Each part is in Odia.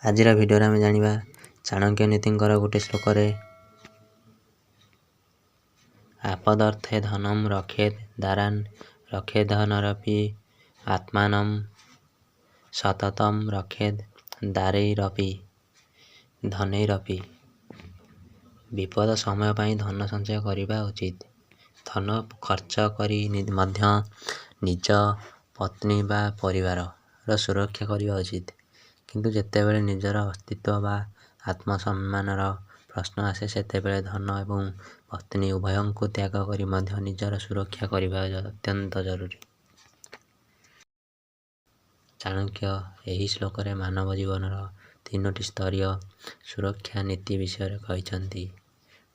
ଆଜିର ଭିଡ଼ିଓରେ ଆମେ ଜାଣିବା ଚାଣକ୍ୟ ନୀତିଙ୍କର ଗୋଟେ ଶ୍ଲୋକରେ ଆପଦର୍ଥେ ଧନମ୍ ରକ୍ଷେଦ୍ ଦାରାନ୍ ରକ୍ଷେଧନରପି ଆତ୍ମାନମ୍ ସତତମ୍ ରକ୍ଷେଦ୍ ଦାରୈରପି ଧନୈରପି। ବିପଦ ସମୟ ପାଇଁ ଧନ ସଞ୍ଚୟ କରିବା ଉଚିତ। ଧନ ଖର୍ଚ୍ଚ କରି ମଧ୍ୟ ନିଜ ପତ୍ନୀ ବା ପରିବାରର ସୁରକ୍ଷା କରିବା ଉଚିତ। କିନ୍ତୁ ଯେତେବେଳେ ନିଜର ଅସ୍ତିତ୍ୱ ବା ଆତ୍ମସମ୍ମାନର ପ୍ରଶ୍ନ ଆସେ, ସେତେବେଳେ ଧନ ଏବଂ ପତ୍ନୀ ଉଭୟଙ୍କୁ ତ୍ୟାଗ କରି ମଧ୍ୟ ନିଜର ସୁରକ୍ଷା କରିବା ଅତ୍ୟନ୍ତ ଜରୁରୀ। ଚାଣକ୍ୟ ଏହି ଶ୍ଲୋକରେ ମାନବ ଜୀବନର ତିନୋଟି ସ୍ତରୀୟ ସୁରକ୍ଷା ନୀତି ବିଷୟରେ କହିଛନ୍ତି।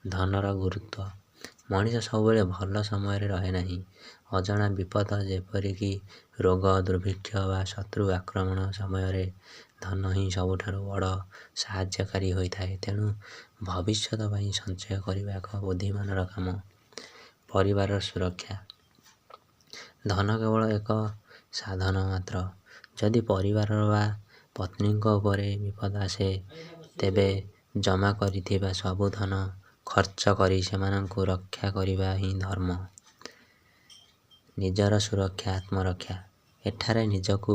ଧନର ଗୁରୁତ୍ୱ। ମଣିଷ ସବୁବେଳେ ଭଲ ସମୟରେ ରହେ ନାହିଁ। ଅଜଣା ବିପଦ ଯେପରିକି ରୋଗ, ଦୁର୍ଭିକ୍ଷ ବା ଶତ୍ରୁ ଆକ୍ରମଣ ସମୟରେ ଧନ ହିଁ ସବୁଠାରୁ ବଡ଼ ସାହାଯ୍ୟକାରୀ ହୋଇଥାଏ। ତେଣୁ ଭବିଷ୍ୟତ ପାଇଁ ସଞ୍ଚୟ କରିବା ଏକ ବୁଦ୍ଧିମାନର କାମ। ପରିବାରର ସୁରକ୍ଷା। ଧନ କେବଳ ଏକ ସାଧନ ମାତ୍ର। ଯଦି ପରିବାର ବା ପତ୍ନୀଙ୍କ ଉପରେ ବିପଦ ଆସେ, ତେବେ ଜମା କରିଥିବା ସବୁ ଧନ ଖର୍ଚ୍ଚ କରି ସେମାନଙ୍କୁ ରକ୍ଷା କରିବା ହିଁ ଧର୍ମ। ନିଜର ସୁରକ୍ଷା ଆତ୍ମରକ୍ଷା। ଏଠାରେ ନିଜକୁ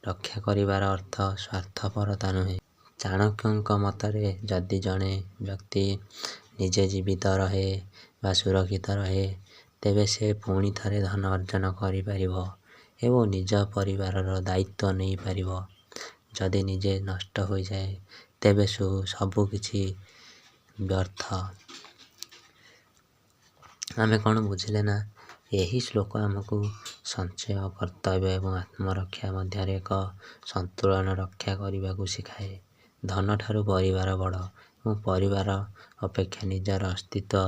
ରକ୍ଷା କରିବାର ଅର୍ଥ ସ୍ୱାର୍ଥପରତା ନୁହେଁ। ଚାଣକ୍ୟଙ୍କ ମତରେ ଯଦି ଜଣେ ବ୍ୟକ୍ତି ନିଜେ ଜୀବିତ ରହେ ବା ସୁରକ୍ଷିତ ରହେ, ତେବେ ସେ ପୁଣି ଥରେ ଧନ ଅର୍ଜନ କରିପାରିବ ଏବଂ ନିଜ ପରିବାରର ଦାୟିତ୍ୱ ନେଇପାରିବ। ଯଦି ନିଜେ ନଷ୍ଟ ହୋଇଯାଏ, ତେବେ ସବୁକିଛି ବ୍ୟର୍ଥ। ଆମେ କ'ଣ ବୁଝିଲେ ନା, ଏହି ଶ୍ଲୋକ ଆମକୁ ସଞ୍ଚୟ, କର୍ତ୍ତବ୍ୟ ଏବଂ ଆତ୍ମରକ୍ଷା ମଧ୍ୟରେ ଏକ ସନ୍ତୁଳନ ରକ୍ଷା କରିବାକୁ ଶିଖାଏ। ଧନଠାରୁ ପରିବାର ବଡ଼ ଏବଂ ପରିବାର ଅପେକ୍ଷା ନିଜର ଅସ୍ତିତ୍ୱ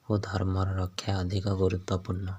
ଓ ଧର୍ମର ରକ୍ଷା ଅଧିକ ଗୁରୁତ୍ୱପୂର୍ଣ୍ଣ।